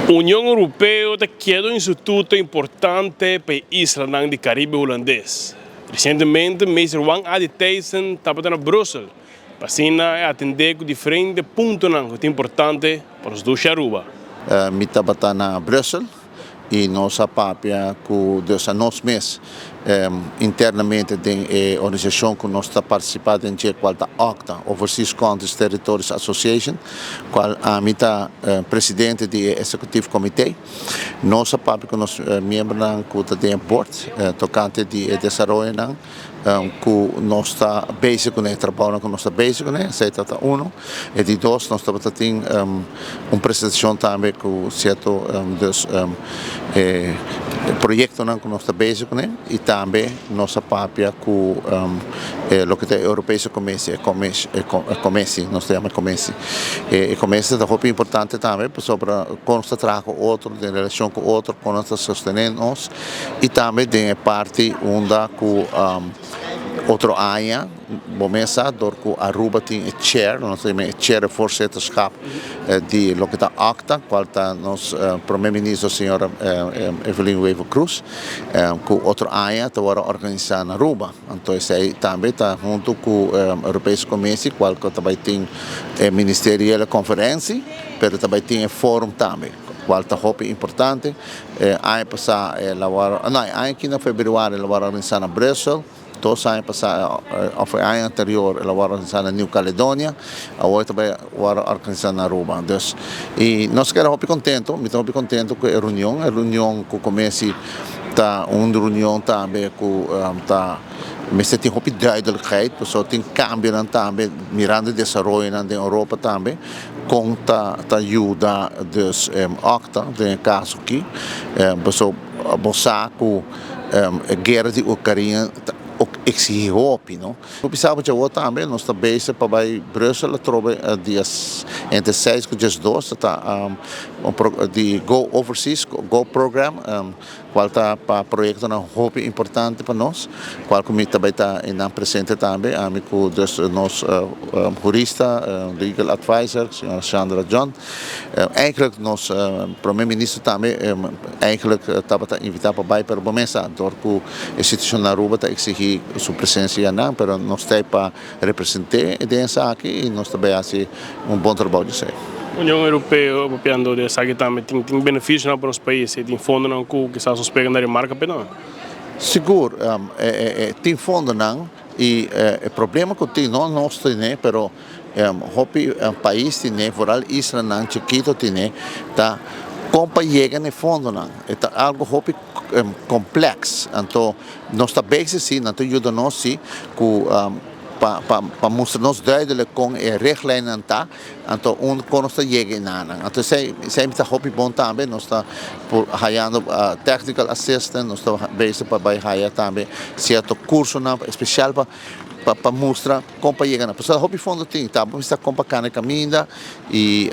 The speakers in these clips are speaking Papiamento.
Union Europeo ta keda un instituto importante pa e islanan di Caribe Hulandes. Recientemente Meester Juan Adi Thijssen tabata na Brussel pa asina e atende cu diferente puntonan cu ta importante pa nos dushi Aruba. Mi tabata na Brussel y nos a papia cu dus a nos mes internamente den e organisacion cu nos ta participa den dje cual ta OCTA, Overseas Countries Territories Association, cual ami ta presidente di e Executive Comité. Nos a papia cu nos miembronan cu ta den e board tocante di e desaroyonan ku nos ta bezig kuné, e trabounan ku nos ta bezig kuné, esei ta ta uno. E di dos, nos tabata tin un presentashon tambe ku sierto dus e proyektonan ku nos ta bezig kuné i tambe nos a papia ku e loke ta e Europese Commissie, e Commissie, nos ta yama e Commissie. E Commissie ta hopi importante tambe pasobra kon nos ta traha ku otro, den relashon ku otro, kon nos ta sostené nos. Y tambe den e parti unda cu otro aña bo mes sa dor cu Aruba tin e chair, nos ta yama e chair e voorzitterschap di loke ta ACTA, cual ta nos Prome Minister señora Evelyn Wever Croes, cu otro aña ta worde organisa na Aruba. Anto esey tambe ta hunto cu Europese Commissie cual cu ta bay tin e ministeriële conferentie, pero ta bay tin e forum tambe, cual ta hopi importante. E aña pasá el a wòrdu, no, e aña aki na febrüari el a wòrdu organisá na Brussel, dos aña pasá òf e aña anterior el a wòrdu organisá na Nieuw Caledonia, awor e ta bai wòrdu organisá na Aruba. Dus, i nos keda hopi kontentu, mi ta hopi kontentu ku e reunion, e reunion ku Comesi ta un reunion tambe ku ta mester tin hopi duidelijkheid, pasobra tin kambionan tambe mirando e desaroyonan den Europa tambe. Kon ta ta yuda dus Octa den e kaso aki? Paso bo sa ku e guera di Ukarina ta eksihí hopi, no? Bo bisa bo djawo tambe nos ta bezig pa bai Brussel atrobe dia entre seis ku diesdos ta di Go Overseas Go Program. Cual ta pa proyectonan hopi importante pa nos, cual cu mi ta bay ta eynan presente tambe, ami cu dus nos hurista, legal advisor, señora Shandra John. Eigenlijk nos Prome Minister tambe eigenlijk tabata invita pa bay, pero bo mes sa, dor cu e situacion na Aruba ta exigi su presencia eynan, pero nos ta ey pa represente den esaki y nos ta bay haci un bon trabou di esey. Union Europeo papiando di esaki tambe tin tin beneficionan pa nos pais y tin fondonan cu kisas nos pega na remarca pe nan. Sigur tin fondonan y e problema cu tin no nos tene pero hopi pais tene vooral islanan chikito tene ta con pa yega na e fondonan e ta algo hopi complex anto nos ta bezig si nan ta yuda nos si cu pa pa pa mustra nos duidelijk con e richtlijnnan ta anto un con nos ta yega enanan anto esey esey ta hopi bon tambe nos ta por hayando technical assistant nos ta bezig pa bay haya tambe cierto cursonan especial pa pa pa mustra kon pa yega na pasobra hopi fondo tin ta bo mester kon pa kana e kaminda i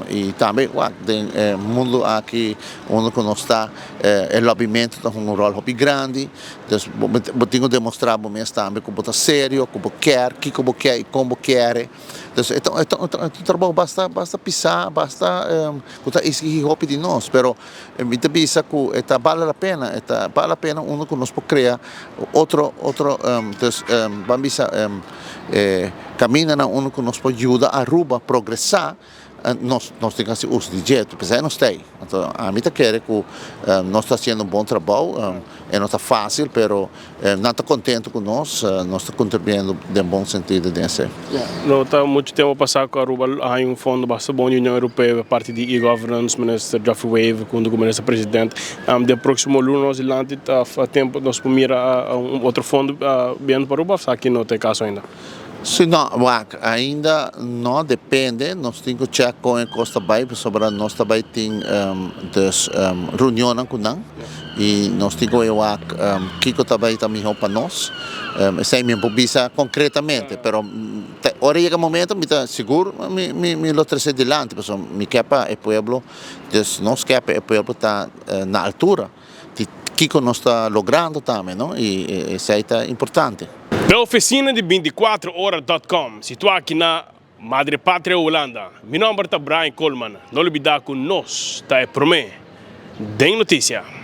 i tambe wak den e mundu aki unda ku nos ta e lobbymentu ta hunga un ròl hopi grandi dus bo bo tin ku demostrá bo mes tambe ku bo ta serio ku bo kier kiko bo kier i kon bo kier e dus e ta e ta e ta un trabou basta basta pisá basta ku ta eksigí hopi di nos pero Mi ta bisa ku e ta bale la pena, e ta bale la pena unda ku nos por krea otro otro dus ban bisa e kamindanan unda ku nos por yuda Aruba progresá, nos nos tin ku hasi uso di dje, p'esei nos ta ei. Anto ami ta kere ku nos ta hasiendo un bon trabou, e no ta fásil pero Nan ta contento cu nos, nos ta contribuyendo den bon sentido den esey. No ta mucho tempo pasa cu Aruba a haña un fondo basta bon di Union Europeo pa parti di e-governance, Minister Geoffrey Wever hunto cu Minister President. Den proximo luna nos dilanti ta tempo nos por mira un otro fondo biendo pa Aruba of esaki no ta e caso ainda? Si no, wak, ainda no, depende, nos tin cu check con e cos ta bay pasobra nos ta bay tin dus reunionnan cu nan y nos tin cu bay wak kico ta bay ta miho pa nos, esey mi por bisa concretamente, pero ora yega momento mi ta sigur mi lo trece dilanti pasobra mi ke pa e pueblo, dus nos ke pa e pueblo ta na altura. Di kiko nos ta logrando tambe, no? I esei ta importante. E oficina di binticuatro ora dot com, situa aki na. Madre Patria Hulanda. Mi nomber ta Brian Coleman. No lubida cu nos ta e prome den noticia.